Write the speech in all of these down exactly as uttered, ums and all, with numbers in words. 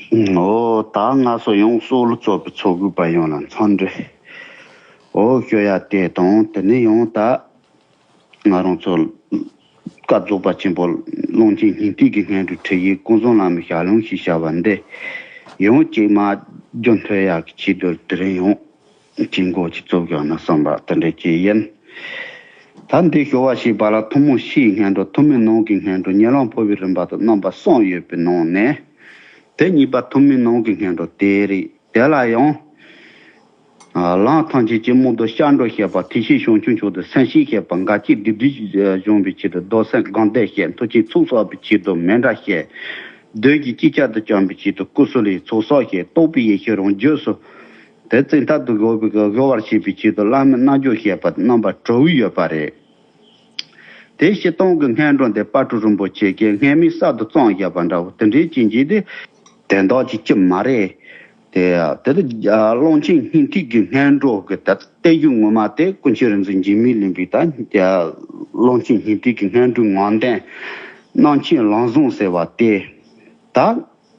འོ་ད་ང་ཚོ་ཡང་སྲོག་བླུ་གཙོ་པའི་ཚོགས་གུས་པ་ཡོངས་ལ་འཚམས་འདྲི། འོ་ཞུ་ཡ་དེ་དང་དེ་ནས་ཡང་ད་ང་རང་ཚོ་བཀའ་རྫོགས་པ་ཆེན་པོ་ཀློང་ཆེན་སྙིང་ཐིག་གི་སྔོན་འགྲོའི་ཁྲིད་ཡིག་ཀུན་བཟང་བླ་མའི་ཞལ་ལུང་ཞེས་བྱ་བ་འདི་ཡང་གཅིག་མ་རྒྱུན་མཐུད་ཡག་གི་ཆེད་དུ་དེ་རིང་ཡང་ཅིག་མགོ་ཅིག་བཙུགས་ཡོང་ན་བསམ་པ་དེ་འདྲ་ཅིག་ཡིན། ད་འདི་ཞུ་བ་ཞེས་པ་ལ་ཐུན་མོང་ཕྱིའི་སྔོན་འགྲོ། ཐུན་མིན་ནང་གི་སྔོན་འགྲོ། ཉེ་ལམ་འཕོ་བའི་རིམ་པ་དང་རྣམ་པ་གསུམ་ཡོད་པའི་ནང་ནས། དེ་གཉིས་པ་ཐུན་མིན་ནང་གི་སྔོན་འགྲོ་དེ་རེད། དེ་ལ་ཡང་། ལམ་ཐམས་ཅད་ཀྱི་སྨོན་མདོ་སྐྱབས་འགྲོ་བཤད་པ། ཐེག་ཆེན་བྱང་ཆུབ་མཆོག་ཏུ་སེམས་བསྐྱེད་བཤད་པ། འགལ་རྐྱེན་སྡིག་སྒྲིབ་སྦྱོང་བའི་ཆེད་དུ་རྡོར་སེམས་དགོངས་དོན་བཤད། མཐུ་ཆེན་ཚོགས་གསོག་པའི་ཆེད་དུ་མཎྜལ་བཤད། གདོན་གྱི་ཅི་ཁྱབ་ཏུ་བཅོམ་པའི་ཆེད་དུ་ཀུ་སུ་ལུའི་ཚོགས་གསོག་བཤད། རྟོགས་པའི་ཡེ་ཤེས་རང་རྒྱུད་སུ། དེ་བཙན་ཐབས་སུ་དགོས་པའི་དགོས་པར་བྱེད་པའི་ཆེད་དུ་བླ་མའི་རྣལ་འབྱོར་བཤད་པ་རྣམ་པ་དྲུག་ཡོད་པ་རེད། དེ་སྤྱིར་བཏང་གི་སྔོན་འགྲོ་འདི་དཔལ་སྤྲུལ་རིན་པོ་ཆེ་གིས་སྔོན་མའི་གསར་དུ་བརྩམས་བཞག་པ་འདྲ་བོ་དེ་འདྲའི་ཅན་གྱི་དེ། དོན་དག་ཅིག་ཅི་མ་རེད། དེ་དེ་དུ་ཀློང་ཆེན་སྙིང་ཐིག་གི་སྔོན་འགྲོ་གི་ད་གཏེར་གཞུང་ངོ་མ་དེ་ཀུན་མཁྱེན་རིག་འཛིན་འཇིགས་མེད་གླིང་པའི་ད་ཀློང་ཆེན་སྙིང་ཐིག་གི་སྔོན་འགྲོའི་ངག་འདོན་རྣམ་མཁྱེན་ལམ་བཟང་ཟེར་བ་དེ། ད་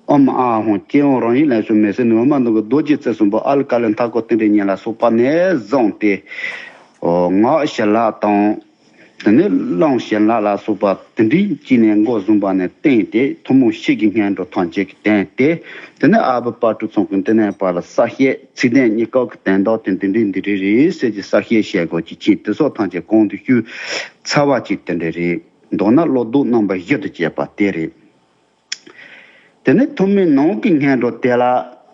ཨོཾ་ཨཱཿཧཱུྃ་སྐྱེས་བུ་རང་བཞིན་ལས་བྱུང་མི་ཟེར་ནས་འོ་མ་ནང་གི་རྡོ་རྗེ་རྩེ་གསུམ་པོ་ཨཱ་ལི་ཀཱ་ལི་མཐའ་སྐོར་རྟེན་འབྲེལ་གཉིས་ལ་སོགས་པ་ནས་བཟུང་སྟེ། ངག་བྱིན་རླབས་དང་། དེ་ནས་རླུང་བྱིན་རླབས་ལ་སོགས་པ་དེ་འདྲའི་ཅིག་ནས་འགོ་བཟུང་བ་ནས་བསྟན་ཏེ་ཐུན་མོང་ཕྱི་གི་སྔོན་འགྲོ་ཐམས་ཅད་ཀྱི་བསྟན་ཏེ། དེ་ནས་ཨ་བུ་དཔལ་སྤྲུལ་ཚང་གིས་འདི་ནས་ཕར་ལ་གསལ་བཤད་ཚིག་དོན་གཉིས་ཀ་གི་དོན་དག་དེ་འདི་འདྲའི་འདི་འདྲའི་རེད་ཟེར་གྱི་གསལ་བཤད་བྱེད་དགོས་ཀྱི་ཅིག་དེ་སོགས་ཐམས་ཅད་གོང་དུ་ཞུས་ཚར་བ་ཅིག་དེ་འདྲ་རེད། མདོར་ན་བློ་ལྡོག་རྣམ་པ་བཞི་དུ་བྱས་པ་དེ་རེད། དེ་ནས་ཐུན་མིན་ནང་གི་སྔོན་འགྲོ་དེ་ལ།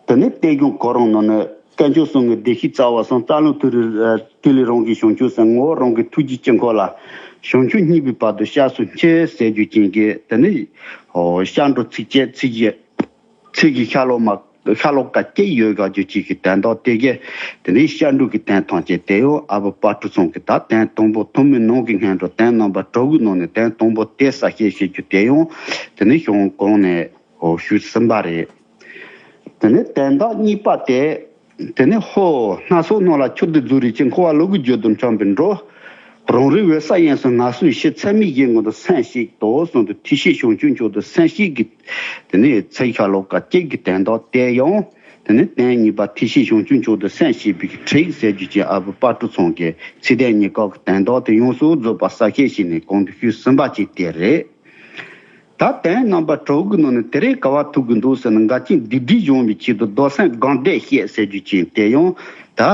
དེ་ནས་གཏེར་གཞུང་ཁོ་རང་ནང་ནས་དཀོན་མཆོག་གསུམ་གྱི་བདེ་གཤེགས་རྩ་བ་གསུམ་རྩ་རླུང་ཐིག་ལེ་ཐིག་ལེ་རང་གི་བྱང་ཆུབ་སེམས། ངོ་བོ་རང་གི་ཐུགས་རྗེའི་དཀྱིལ་འཁོར་ལ་བྱང་ཆུབ་བརྙེས་པའི་བར་དུ་སྐྱབས་སུ་མཆི་ཟེར་རྒྱུ་ཅན་གྱི་དེ་ནས་སྐྱབས་འགྲོ་ཚིགས་བཅད་ཚིགས་བཞི། ཚིགས་ཀྱི་ཤ་ལོག་མ་ཤ་ལོག་ཀ་གཅིག་ཡོད་དགའ་རྒྱུ་གཅིག་གི་དོན་དག་དེ་གས། དེ་ནས་སྐྱབས་འགྲོ་གི་དོན་ཐམས་ཅད་དེ་ཡང་ཨ་བུ་དཔལ་སྤྲུལ་ཚང་གིས་ད་དོན་དང་པོ་ཐུན་མིན་ནང་གི་སྔོན་འགྲོ་དོན་རྣམ་པ་དྲུག་གི་ནང་ནས་དོན་དང་པོ་དེ་གསལ་བཤད་བྱེད་རྒྱུ་དེ་ཡང་དེ་ནས་གཞུང་གོང་ནས་ཞུས་ཟིན་པ་རེད། དེ་ནས་དོན་དག་གཉིས་པ་དེ། དེ་ནས་ཧོ། སྣ་ཚོགས་སྣང་ལ་ཆུ་འདི་རྫོགས་རིག་ཅིང་། འཁོར་བ་ལུ་གུ་རྒྱུད་དུ་འཁྱམས་པའི་འགྲོ། རང་རིག་འོད་གསལ་དབྱིངས་སུ་ངལ་གསོའི་ཕྱིར། ཚད་མེད་བཞིའི་ངང་དུ་སེམས་བསྐྱེད་དོ་གསུངས་ཏེ་ཐེག་ཆེན་བྱང་ཆུབ་མཆོག་ཏུ་སེམས་བསྐྱེད་ཀྱི། དེ་ནས་ཚིག་ཤ་ལོག་ཀ་གཅིག་གི་དོན་དག་དེ་ཡང་། དེ་ནས་དོན་གཉིས་པ་ཐེག་ཆེན་བྱང་ཆུབ་མཆོག་ཏུ་སེམས་བསྐྱེད་པའི་ཁྲིད་ཟེར་རྒྱུ་ཅན་ཨ་བུ་དཔལ་སྤྲུལ་ཚང་གིས་ཚིག་དོན་གཉིས་ཀ་གི་དོན་དག་དེ་ཡོངས་སུ་རྫོགས་པ་གསལ་བཤད་བྱས་ནས་གོང་དུ་ཞུས་ཟིན་པ་ཅིག་དེ་རེད། ད་དོན་རྣམ་པ་དྲུག་གི་ནང་ནས་དེ་རིང་ག་བ་ཐུག་གི་འདུག་ཟེར་ན། འགལ་རྐྱེན་སྡིག་སྒྲིབ་སྦྱོང་བའི་ཆེད་དུ་རྡོར་སེམས་དགོངས་དོན་བཤད་ཟེར་རྒྱུ་ཅན་དེ་ཡང་ད།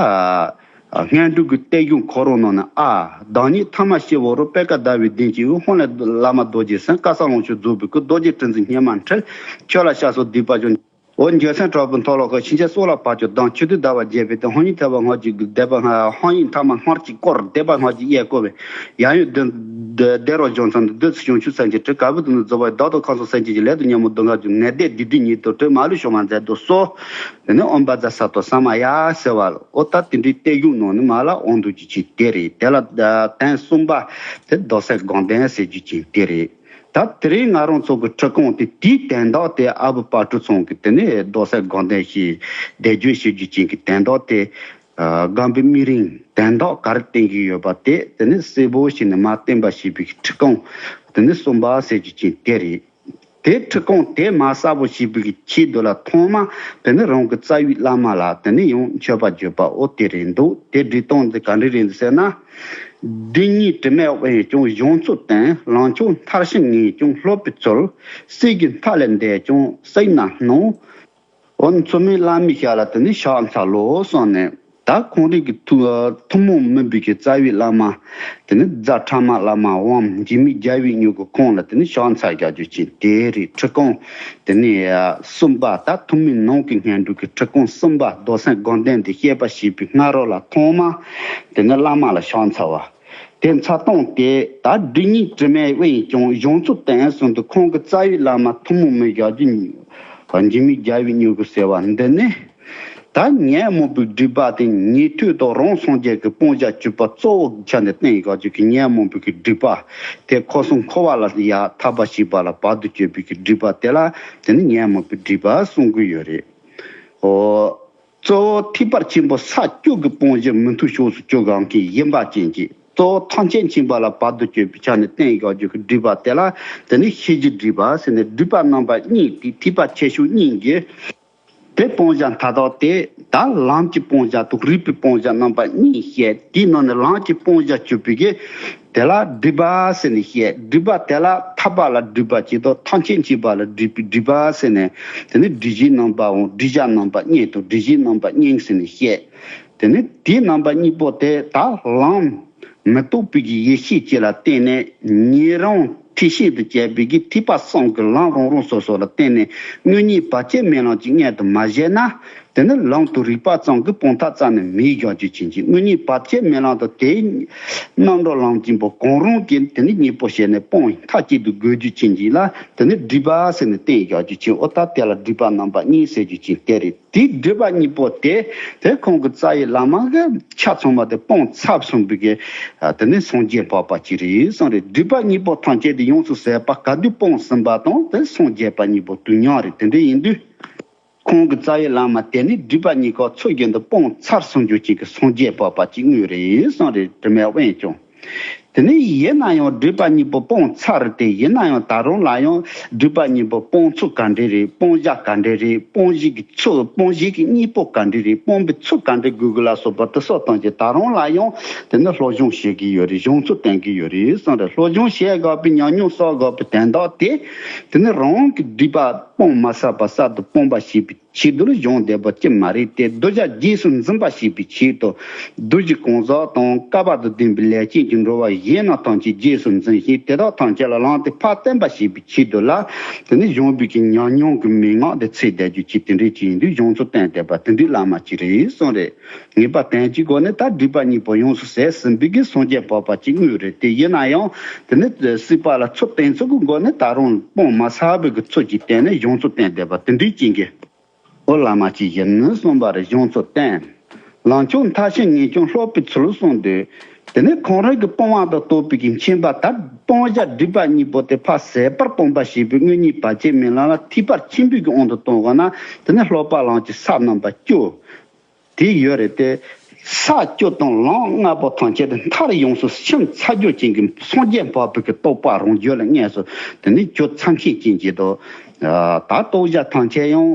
སྔོན་འགྲོ་གི་གཏེར་གཞུང་ཁོ་རང་ནང་ན། ཨ། བདག་ཉིད་ཐ་མལ་སྐྱེ་བོ་རུ། པད་དཀར་ཟླ་བའི་གདན་གྱི་དབུས། ཧཱུྃ་ལས་བླ་མ་རྡོ་རྗེ་སེམས། བཀའ་གསང་ལོངས་སྤྱོད་རྫོགས་པའི་སྐུ། རྡོ་རྗེ་ཁྲི་འཛིན་སྙེ་མ་འཁྲིལ། ཁྱོད་ལ་སྐྱབས་སུ་བསྡུས་པ་བྱོན། འོ་འགྱོད་སེམས་དྲག་པོའི་མཐོལ་ལོ་བཤགས། ཕྱིན་ཆད་སྲོག་ལ་བབ་ཀྱང་སྡང་། ཆོས་སྡུད་བདག་པ་བརྗེད་པའི་དོན། ཧཱུྃ་ཡིག་ཐལ་བ་སྔགས་ཀྱི་བཟླས་པ། ཧཱུྃ་ཡིག་ཐ་མ་སྔགས་ཀྱི་སྐོར་བཟླས་པ་སྔགས་ཀྱི་གཡས་སྐོར་བས། ཡང་ཡང་བཟླས་རོགས་བྱུང་ཙམ་དུ། བདུད་རྩི་བྱང་ཆུབ་སེམས་ཀྱི་དྲི། ག་བུར་དུ་ནི་རྫོགས་པ་ཡི། བདག་དང་ཁམས་གསུམ་སེམས་ཅན་གྱི། ལས་དང་ཉོན་མོངས་སྡུག་བསྔལ་གྱི། ནད་དང་སྡིག་སྒྲིབ་ཉིད་དུ་བྲལ། མ་ལུས་བྱང་བར་མཛད་དུ་གསོལ། དེ་ནས་ཨོཾ་བཛྲ་ས་ཏྭ་ས་མ་ཡ་ཟེར་བ་ལ། འོ་ད་དེ་འདྲའི་གཏེར་གཞུང་ནང་ནས་མར་ལ་འོང་འདུག་རྒྱུ་ཅན་དེ་རེད། དེ་ལ་དོན་གསུམ་པ་དེ་རྡོར་སེམས་དགོངས་དོན་ཟེར་རྒྱུ་ཅན་དེ་རེད། ད་དེ་རིང་ང་རང་ཚོ་གི་ཁྲིད་ཁང་དེ་དེའི་དོན་དག་དེ་ཨ་བུ་དཔལ་སྤྲུལ་ཚང་གིས་དེ་ནས་རྡོར་སེམས་དགོངས་དོན་ཞེས་བཟླས་བརྗོད་བྱེད་རྒྱུ་ཅན་གྱི་དོན་དག་དེ། ཨ། སྒོམ་པའི་དམིགས་རིམ་དོན་དག་ག་རེ་བསྟན་གྱི་ཡོད་པ་དེ་དེ་ནས་གསལ་པོ་བྱས་ནས་མར་བསྟན་པ་ཞེས་པའི་ཁྲིད་ཁང་དེ་ནས་གསུམ་པ་ཟེར་རྒྱུ་ཅན་དེ་རེད། དེ་ཁྲིད་ཁང་དེ་མར་གསལ་པོ་བྱེད་པའི་ཆེད་དུ་ལ་ཐོག་མ་དེ་ནས་རང་གི་རྩ་བའི་བླ་མ་ལ་དེ་ནས་ཡང་མཆོད་པ་བརྗོད་པ་འོ་དེ་རེད་འདུག་དེ་འབྲི་སྟངས་འདི་ག་འདྲ་རེད་ཟེར་ན། སྡུག་བསྔལ་དྲི་མས་གཡེངས་ཀྱང་གཞུང་ཚུལ་བསྟན། ལམ་མཆོག་མཐར་ཕྱིན་ངེས་ཀྱང་སློབ་པའི་ཚུལ། སྲིད་ཀྱི་མཐའ་ལས་འདས་ཀྱང་བསོད་ནམས་སྣང་། འོ་ཚུལ་མིན་བླ་མའི་ཞབས་ལ་དེ་ནས་ཕྱག་འཚལ་ལོ་གསུངས་ནས། ད་ཁོང་རང་གི་ཐུ་ཐུན་མོང་མིན་པའི་གི་རྩ་བའི་བླ་མ། དེ་ནས་རྫ་ཕྲ་མ་བླ་མ་དབང་འཇིགས་མེད་རྒྱལ་བའི་མྱུ་གུ་ཁོང་ལ་དེ་ནས་ཕྱག་འཚལ་རྒྱག་རྒྱུ་ཅན་དེ་རེད། ཁྲིད་ཁང་དེ་ནས་གསུམ་པ། ད་ཐུན་མིན་ནང་གི་སྔོན་འགྲོ་གི་ཁྲིད་ཁང་གསུམ་པ་རྡོར་སེམས་དགོངས་དོན་དེ་བཤད་པ་ཞེས་པའི་སྔ་རོལ་ལ་ཐོག་མ་དེ་ནས་བླ་མ་ལ་ཕྱག་འཚལ་བ། དེ་འཚལ་སྟངས་དེ་ད་སྡུག་བསྔལ་དྲི་མས་གཡེངས་ཀྱང་གཞུང་ཚུལ་བསྟན་གསུངས་དུས། ཁོང་གི་རྩ་བའི་བླ་མ་ཐུན་མོང་མིན་ཞབས་ཀྱི་འཇིགས་མེད་རྒྱལ་བའི་མྱུ་གུ་ཟེར་བ་འདི་ནི། ད་ཉོན་མོངས་པའི་སྒྲིབ་པ་དེ་ཉན་ཐོས་དང་རང་སངས་རྒྱས་ཀྱི་སྤང་བྱ་སྤྱོད་པ་གཙོ་བོ་ཆ་ནས་བསྟན་ཡོད་ཀྱི་ཉོན་མོངས་པའི་གི་སྒྲིབ་པ་དེ་འཁོར་གསུམ་འཁོར་བ་ལས་ཡར་ཐར་པ་བྱེད་པ་ལ་བར་དུ་གཅོད་པའི་གི་སྒྲིབ་པ་དེ་ལ་དེ་ནི་ཉོན་མོངས་པའི་སྒྲིབ་པ་གསུང་གི་ཡོད་རེད། འོ། གཙོ་བོ་ཐེག་པ་ཆེན་པོ་ས་བཅུ་གི་སྤོང་བྱེད་མི་མཐུན་ཕྱོགས་སུ་སྤྱོད་གང་མཁན་ཡིན་པ་ཅན་གྱི། གཙོ་བོ་ཐམས་ཅད་མཁྱེན་པ་ལ་བར་དུ་གཅོད་པའི་ཆ་ནས་བསྟན་བཞག་རྒྱུ་གི་སྒྲུབ་པ་དེ་ལ་དེ་ནི་ཤེས་བྱའི་སྒྲུབ་པ་ཟེར་ནས། སྒྲུབ་པ་རྣམ་པ་གཉིས་ཀྱི་ཐེག་པ་ཆེ་ཆུང་གཉིས་ཀྱི་དེ་སྤང་བྱ་མཐའ་དག་དེ་ད་ལམ་གྱི་སྤང་བྱ་དང་རིགས་པའི་སྤང་བྱ་རྣམ་པ་གཉིས་བཤད། དེའི་ནང་ནས་ལམ་གྱི་སྤང་བྱ་གཅོད་པའི་གི་དེ་ལ་སྒྲུབ་པ་ཟེར་ནས་བཤད། སྒྲུབ་པ་དེ་ལ་ཐར་པ་ལ་སྒྲུབ་པ་གཅིག་དང་ཐམས་ཅད་མཁྱེན་པ་ལ་སྒྲུབ་པའི་སྒྲུབ་པ་ཟེར་ནས། དེ་ནི་སྒྲུབ་བྱེད་རྣམ་པའམ་སྒྲུབ་བྱ་རྣམ་པ་གཉིས་དང་སྒྲུབ་བྱེད་རྣམ་པ་གཉིས་ཟེར་ནས་བཤད། དེ་ནི་དེའི་རྣམ་པ་གཉིས་པོ་དེ་ད་ལམ་མི་རྟོག་པའི་གི་ཡེ་ཤེས་ཅིག་ལ་བརྟེན་ནས། ཉན་རང་ཐེག་ཆེན་དུ་བྱས་པའི་གི་ཐེག་པ་གསུམ་གྱི་ལམ་རང་རང་སོ་སོ་ལ་བརྟེན་ནས་དངོས་གཉེན་བར་ཆད་མེད་ལམ་གྱི་མངལ་དུ་མ་བཞེས་ན། དེ་ནི་ལམ་དང་རིགས་པ་ཙམ་གྱིས་སྤང་ཐབས་རྩ་ནས་མེད་བཞག་རྒྱུ་ཅན་གྱི། དངོས་གཉེན་བར་ཆད་མེད་ལམ་དང་དེའི་རྣམ་གྲངས་ལམ་གྱི་པོ་གང་རུང་གིས་དེ་ནི་གཉེན་པོ་བྱས་ནས་སྤང་མཐའ་གཅིག་ཏུ་དགོས་རྒྱུ་ཅན་གྱི་ལ་དེ་ནི་སྒྲུབ་པ་ཟེར་ནས་བསྟན་བཞག་རྒྱུ་ཅན། འོ་ད་དེ་ལ་སྒྲུབ་པ་རྣམ་པ་གཉིས་ཟེར་རྒྱུ་ཅན་དེ་རེད། དེའི་སྒྲུབ་པ་གཉིས་པོ་དེ་དེ་ཁོང་གི་རྩ་བའི་བླ་མ་གིས་ཆ་ཚང་མ་དེ་སྤངས་ཚར་སོང་བའི་གི། ཨ། དེ་ནི་སངས་རྒྱས་འཕགས་པ་གཅིག་རེད་གསུངས་རེད། སྒྲུབ་པ་གཉིས་པོ་ཐམས་ཅད་དེ་ཡོངས་སུ་ཟད་པ་ག་དུས་སྤངས་ཟིན་པ་དང་དེ་སངས་རྒྱས་པ་གཉིས་པོ་དུས་མཉམ་རེད། དེ་འདྲ་ཡིན་དུས་ཁོང་གི་རྩ་བའི་བླ་མ་དེ་ནི་སྒྲུབ་པ་གཉིས་ཀ་ཚུལ་བཞིན་དུ་སྤངས་ཚར་སོང་རྒྱུ་ཅན་གྱི་སངས་རྒྱས་འཕགས་པ་གཅིག་དངོས་རེད་གསུངས་རེད། དྲི་མེད་དབོན་སྐྱོང་། དེ་ནས་ཡིན་ན་ཡང་སྒྲུབ་པ་གཉིས་པོ་སྤངས་ཚར་ཏེ། ཡིན་ན་ཡང་ད་རུང་ལ་ཡང་སྒྲུབ་པ་གཉིས་པོ་སྤང་ཚུལ་ག་འདྲ་རེད། སྤང་བྱ་ག་འདྲ་རེད། སྤོང་བྱེད་ཀྱི་ཚུལ། སྤོང་བྱེད་ཀྱི་གཉེན་པོ་ག་འདྲ་རེད། སྤོང་བའི་ཚུལ་ག་འདྲ་དགོས་གི་ལ་སོགས་པ་དེ་སོགས་དང་བཅས་ད་རུང་ལ་ཡང་དེ་ནི་སློབ་སྦྱོང་བྱེད་ཀྱི་ཡོད་རེད། སྦྱོང་ཚུལ་བསྟན་གྱི་ཡོད་རེད་གསུངས་རེད། སློབ་སྦྱོང་བྱེད་དགོས་པའི་ཉམས་མྱོང་གསོག་དགོས་པའི་དོན་དག་དེ་དེ་ནི་རང་གི་སྒྲུབ་པ་སྤང་མ་ཚར་བ་གསར་དུ་སྤོང་བ་བྱེད་པའི་ཆེད་དུ་ལ་སྦྱོང་བསྡད་པ་ཅི་མ་རེད་དེ། གདུལ་བྱ་རྗེས་སུ་འཛིན་པ་བྱེད་པའི་ཆེད་དུ། གདུལ་བྱའི་གང་ཟག་དང་བསྐལ་པ་དང་ལྡན་པའི་ལས་ཅན་གྱི་འགྲོ་བ་གཞན་རྣམས་ཐམས་ཅད་རྗེས་སུ་འཛིན་ཞིང་། དེ་དག་ཐམས་ཅད་ལ་ལམ་དེ་ཕར་བསྟན་པ་བྱེད་པའི་ཆེད་དུ་ལ། དེ་ནི་སྦྱོང་བའི་གི་ཉམས་མྱོང་གི་མན་ངག་དེ་ཚེ་འདས་རྒྱུ་ཅིག་དེ་འདྲའི་ཅིག་ཡིན་དུས་སྦྱོང་ཚུལ་བསྟན་བསྡད་པ་དེ་འདྲའི་བླ་མ་ཅིག་རེད་གསུངས་རེད། ངེས་པ་དོན་གྱི་སྒོ་ནས་ད་སྒྲུབ་པ་གཉིས་པོ་ཡོངས་སུ་ཟད་ཟིན་པའི་གི་སངས་རྒྱས་འཕགས་པ་ཅིག་དངོས་རེད་དེ། ཡིན་ན་ཡང་དེ་ནི་སྲིད་པ་ལ་ཚུལ་བསྟན་ཚུལ་གྱི་སྒོ་ནས་ད་རུང་སྤང་མ་ཚར་བའི་གི་ཚུལ་གྱིས་བསྟན་ནས་སྦྱོང་ཚུལ་བསྟན་བསྡད་པ་དེ་འདྲའི་ཅན་གྱི། ཨོ་བླ་མ་ཅིག་ཡིན་གསུངས་པ་རེད། སྦྱོང་ཚུལ་བསྟན། ལམ་མཆོག་མཐར་ཕྱིན་ངེས་འབྱུང་སློབ་པའི་ཚུལ་གསུངས་དུས། དེ་ནས་ཁོང་རང་གི་སྤོང་བ་དང་རྟོགས་པའི་གི་མཁྱེན་པ་ད་སྤང་བྱ་སྒྲུབ་པ་གཉིས་པོ་དེ་ཕར་ཟད་པར་སྤོང་བ་ཞེས་པའི་དངོས་གཉེན་བར་ཆད་མེད་ལམ་ལ་ཐེག་པ་ཆེན་པོའི་གི་དབང་དུ་གཏོང་བ་ན། དེ་ནས་སློབ་པ་ལམ་གྱི་ས་རྣམ་པ་བཅུ། དེ་ཡོད་རེད་དེ། ས་བཅུ་དང་ལམ་ལྔ་པོ་ཐམས་ཅད་དེ་མཐར་ཡོངས་སུ་ཕྱིན་ཚར་རྒྱུ་ཅན་གྱི་སངས་རྒྱས་འཕགས་པའི་གི་རྟོགས་པ་རང་རྒྱུད་ལ་དངོས་སུ་དེ་ནི་གྱུར་ཚར་མཁན་ཅན་གྱི་དོ། ད་རྟོགས་བྱ་ཐམས་ཅད་ཡང་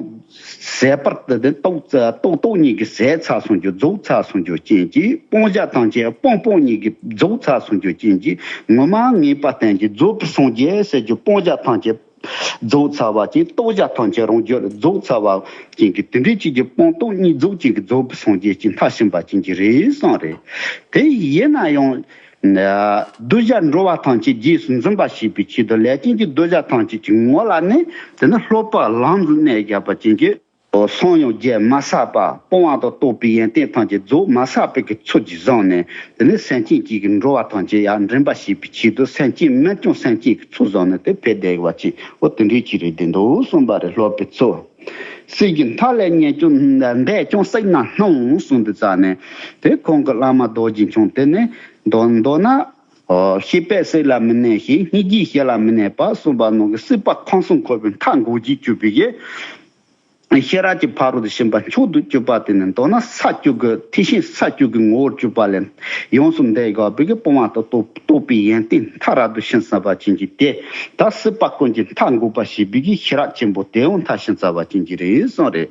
ཟད་པར་དེ་དེ་རྟོགས་རྟོགས་རྟོགས་གཉིས་ཀྱིས་ཟད་ཚར་སོང་རྒྱུ་རྫོགས་ཚར་སོང་རྒྱུ་ཅན་གྱི། སྤང་བྱ་ཐམས་ཅད་སྤོང་སྤོང་གཉིས་ཀྱིས་རྫོགས་ཚར་སོང་རྒྱུ་ཅན་གྱི། ངོ་མ་ངེས་པ་བསྟན་གྱི་རྫོགས་པའི་སངས་རྒྱས་ཟེར་རྒྱུ་སྤང་བྱ་ཐམས་ཅད་རྫོགས་ཚར་བ་ཅན། རྟོགས་བྱ་ཐམས་ཅད་རང་རྒྱུད་ལ་རྫོགས་ཚར་བ་ཅན་གྱི་དེ་འདྲའི་ཅིག་གི་སྤངས་རྟོགས་གཉིས་རྫོགས་ཅན་གྱི་རྫོགས་པའི་སངས་རྒྱས་ཀྱི་མཐར་ཕྱིན་པ་ཅན་གྱི་རེད་གསུངས་རེད། དེ་ཡིན་ན་ཡང་གདུལ་བྱ་འགྲོ་བ་ཐམས་ཅད་རྗེས་སུ་འཛིན་པ་ཞེས་པའི་ཆེད་དུ་ལས་ཅན་གྱི་གདུལ་བྱ་ཐམས་ཅད་ཀྱི་ངོ་ལ་ནི་དེ་ནི་སློབ་པ་ལམ་དུ་གནས་བཞག་པ་ཅན་གྱི། སངས་ཡང་རྒྱས་མ་ཚར་བ། སྤོང་བ་དང་རྟོགས་པའི་ཡོན་ཏན་ཐམས་ཅད་རྫོགས་མ་ཚར་བའི་གི་ཚུལ་གྱིས་བཟུང་ནས། དེ་ནས་སེམས་ཅན་གཅིག་གི་འགྲོ་བ་ཐམས་ཅད་ཡར་འདྲེན་པ་བྱེད་པའི་ཆེད་དུ་སེམས་ཅན་མིན་ཀྱང་སེམས་ཅན་གྱི་ཚུལ་བཟུང་ནས་དེ་ཕེབས་བསྡད་པ་ཅིག་འོ་དེ་འདྲའི་ཅིག་རེད་བསྡད་འདུག་གསུངས་པ་རེད། སློབ་པའི་ཚུལ། སྲིད་ཀྱི་མཐའ་ལས་ཉེ་ཆུང་འདས་ཀྱང་བསྲེགས་ན་སྣང་གསུངས་དུས་ཙ་ནས། དེ་ཁོང་གི་བླ་མ་རྡོ་རྗེ་འཆང་དེ་ནས་མདོར་མདོར་ན། ཤེས་པས་སྲིད་ལ་མི་གནས་ཤིང་། སྙིང་རྗེས་གཞན་ལ་མི་གནས་པ་གསུངས་པ་ནང་གི་སྲིད་པ་ཁམས་གསུམ་འཁོར་བའི་མཐའ་འགོག་བྱེད་གྱུར་པའི་ཡེ། ཤེས་རབ་ཀྱི་ཕ་རོལ་ཏུ་ཕྱིན་པ་མཆོག་ཏུ་གྱུར་པ་དེ་ནི་མདོར་ན་ས་བཅུ་གི་ཐེག་ཆེན་ས་བཅུ་གི་ངོ་བོར་གྱུར་པ་ལས་ཡོངས་སུ་འདས་དགོས་པའི་གི་སྤོང་བ་དང་རྟོགས་རྟོགས་པའི་ཡོན་ཏན་མཐའ་རབ་ཏུ་ཕྱིན་ཚར་བ་ཅན་གྱི་དེ། ད་སྲིད་པ་ཀུན་གྱི་མཐའ་འགོག་པ་ཞེས་པའི་གི་ཤེས་རབ་ཆེན་པོ་དེའང་མཐར་ཕྱིན་ཚར་བ་ཅན་གྱི་རེད་གསུངས་རེད།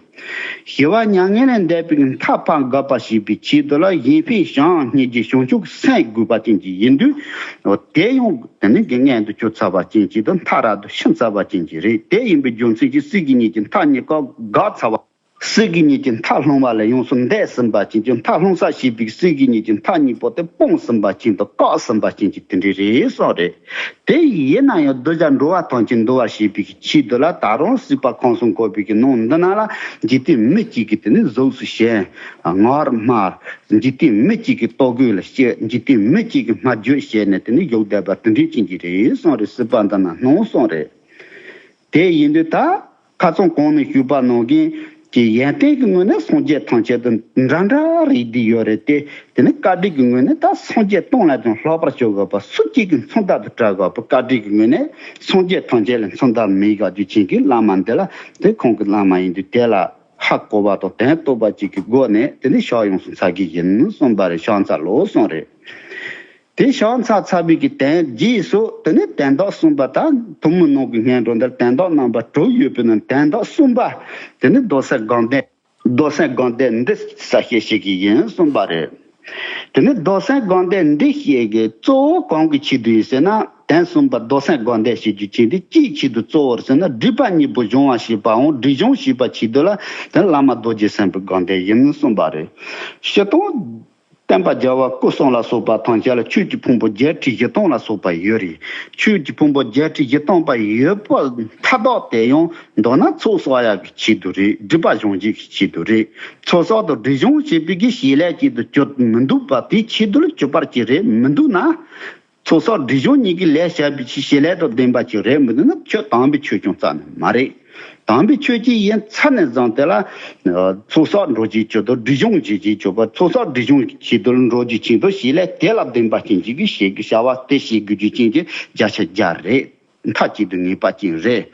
ཞི་བ་མྱ་ངན་ལས་འདས་པའི་མཐའ་ཕར་འགག་པ་ཞེས་པའི་ཆེད་དུ་ལ་གཞན་ཕན་བྱམས་སྙིང་རྗེ་བྱང་ཆུབ་སེམས་དགོས་པ་ཅན་གྱི་ཡིན་དུས། དེ་ཡང་དེ་ནི་དགེ་བསྙེན་དུ་གྱུར་ཚར་བ་ཅན་གྱི་དང་མཐའ་རབ་ཏུ་ཕྱིན་ཚར་བ་ཅན་གྱི་རེད། དེ་ཡིན་པའི་རྒྱུ་མཚན་གྱིས་སྲིད་ཀྱི་གཉིས་ཀྱི་མཐའ་གཉིས་ཀ་འགག་ཚར་བ། སྲིད་ཀྱི་གཉིས་ཀྱི་མཐའ་སློང་བ་ལས་ཡོངས་སུ་འདས་ཟིན་པ་ཅན་གྱི་མཐའ་སློང་ས་ཞེས་པའི་སྲིད་ཀྱི་གཉིས་ཀྱི་མཐའ་གཉིས་པོ་དེ་སྤངས་ཟིན་པ་ཅན་དང་བཀག་ཟིན་པ་ཅན་གྱི་དེ་འདྲ་རེད་གསུངས་རེད། དེ་ཡིན་ན་ཡང་གདུལ་བྱ་འགྲོ་བ་ཐམས་ཅད་འདུལ་བར་བྱེད་པའི་ཆེད་དུ་ལ་ད་རུང་སྲིད་པ་ཁམས་གསུམ་འཁོར་བའི་གི་ནང་འདི་ན་ལ་འཇིག་རྟེན་མི་གཅིག་གི་དེ་ནི་གཟུགས་སུ་ཞེན། ངར་སྨྲ། འཇིག་རྟེན་མི་གཅིག་གི་ལྟོ་གོས་ལ་སྐྱེ། འཇིག་རྟེན་མི་གཅིག་གི་སྨྲ་བརྗོད་བྱས་ནས་དེ་ནི་བཞུགས་བསྡད་པ་དེ་འདྲའི་ཅན་གྱི་རེད་གསུངས་རེད། སྲིད་པ་འདི་ན་སྣང་གསུངས་རེད། དེ་ཡིན་དུས་ད། ཁ་སང་གོང་ནས་ཞུས་པ་ནང་བཞིན་གྱི་ཡོན་ཏན་གྱི་ངོས་ནས་སངས་རྒྱས་ཐམས་ཅད་དང་འདྲ་འདྲ་རེད་བསྡད་ཡོད་རེད་དེ། དེ་ནི་བཀའ་དྲིན་གྱི་ངོས་ནས་ད་སངས་རྒྱས་སྟོང་ལས་ཀྱང་ལྷག་པར་ཤོག་དགོས་པ་སུ་གཅིག་གིས་མཚོན་རྟགས་དུ་བཀྲལ་དགོས་པ། བཀའ་དྲིན་གྱི་ངོས་ནས་སངས་རྒྱས་ཐམས་ཅད་ལས་མཚོན་རྟགས་མེད་བཞག་རྒྱུ་ཅན་གྱི་བླ་མ་འདི་ལ་དེ་ཁོང་གི་བླ་མ་ཡིན་དུས་དེ་ལ་ཧ་གོ་བ་དང་དོན་རྟོགས་པ་ཅིག་གི་སྒོ་ནས་དེ་ནི་ཕྱག་ཡོངས་སུ་འཚལ་གྱི་ཡིན་གསུངས་པ་རེད། ཕྱག་འཚལ་ལོ་གསུངས་རེད། དེ་བྱང་ཚར་ཚར་བའི་གི་དོན་རྗེས་སུ་དེ་ནི་དོན་དག་གསུམ་པ། ད་ཐུན་མོང་ནང་གི་སྔོན་འགྲོ་འདིར་དོན་དག་རྣམ་པ་དྲུག་ཡོད་པའི་ནང་དོན་དག་གསུམ་པ་དེ་ནི་མདོ་སེམས་དགོངས་ལྡན། མདོ་སེམས་དགོངས་ལྡན་འདི་གསལ་བཤད་བྱེད་ཀྱི་ཡིན་གསུངས་པ་རེད། དེ་ནི་མདོ་སེམས་དགོངས་ལྡན་འདི་བཤད་ཀྱི་གཙོ་བོ་གང་གི་ཆེད་དུ་ཡིན་ཟེར་ན། དོན་གསུམ་པ་མདོ་སེམས་དགོངས་ལྡན་བཤད་རྒྱུ་ཆེད་དུ་ཅིའི་ཆེད་དུ་གཙོ་བོར་ཟེར་ན། སྒྲིབ་པ་གཉིས་པོ་སྦྱོང་བར་བྱེད་པའམ་སྒྲིབ་སྦྱོང་བྱེད་པའི་ཆེད་དུ་ལ་དེ་བླ་མ་རྡོ་རྗེ་སེམས་དཔའི་དགོངས་ལྡན་ཡིན་གསུངས་པ་རེད། སྤྱིར་བཏང་། སྟོན་པ་རྒྱལ་བ་སྐུ་གསུམ་ལ་སོགས་པ་ཐམས་ཅད་ལ་ཆོས་ཀྱི་ཕུང་པོ་བརྒྱད་ཁྲི་བཞི་སྟོང་ལ་སོགས་པ་ཡོད་རེད། ཆོས་ཀྱི་ཕུང་པོ་བརྒྱད་ཁྲི་བཞི་སྟོང་པ་ཡོད་པ་མཐའ་དག་དེ་ཡང་མདོར་ན་ཚོགས་བསགས་ཡག་གི་ཆེད་དུ་རེད། སྒྲིབ་པ་སྦྱོང་བྱེད་ཀྱི་ཆེད་དུ་རེད། ཚོགས་བསགས་དང་སྒྲིབ་སྦྱོང་བྱེད་པའི་གི་བྱེད་ལས་ཅིག་ཏུ་གྱུར་མི་འདུག་པ། དེའི་ཆེད་དུ་ལ་གྱུར་པར་གྱི་རེད་མི་འདུག་ན། ཚོགས་བསགས་སྒྲིབ་སྦྱོང་གཉིས་ཀྱི་ལས་བྱ་བའི་ཆེད་བྱེད་ལས་དང་ལྡན་པ་ཅིག་རེད་མི་འདུག་ན། ཆོས་དམ་པའི་ཆོས་ཀྱང་རྩ་ནས་མ་རེད། དམ་པའི་ཆོས་ཅིག་ཡིན་ཚར་ནས་བཟུང་དེ་ལ། ཚོགས་བསགས་འགྲོ་བྱེད་ཆེད་དུ་སྒྲིབ་སྦྱོང་བྱེད་ཀྱི་ཆེད་དུ། ཚོགས་བསགས་སྒྲིབ་སྦྱོང་གི་ཆེད་དུ་འགྲོ་བྱེད་ཆེད་དུ་བྱེད་ལས་དེ་ལ་ལྡན་པ་ཅན་ཅིག་གིས་བྱེད་དགོས། བྱ་བ་དེ་བྱེད་དགོས་རྒྱུ་ཅན་གྱི་བརྒྱ་ཆ་བརྒྱ་རེད། མཐའ་གཅིག་ཏུ་ངེས་པ་ཅན་རེད།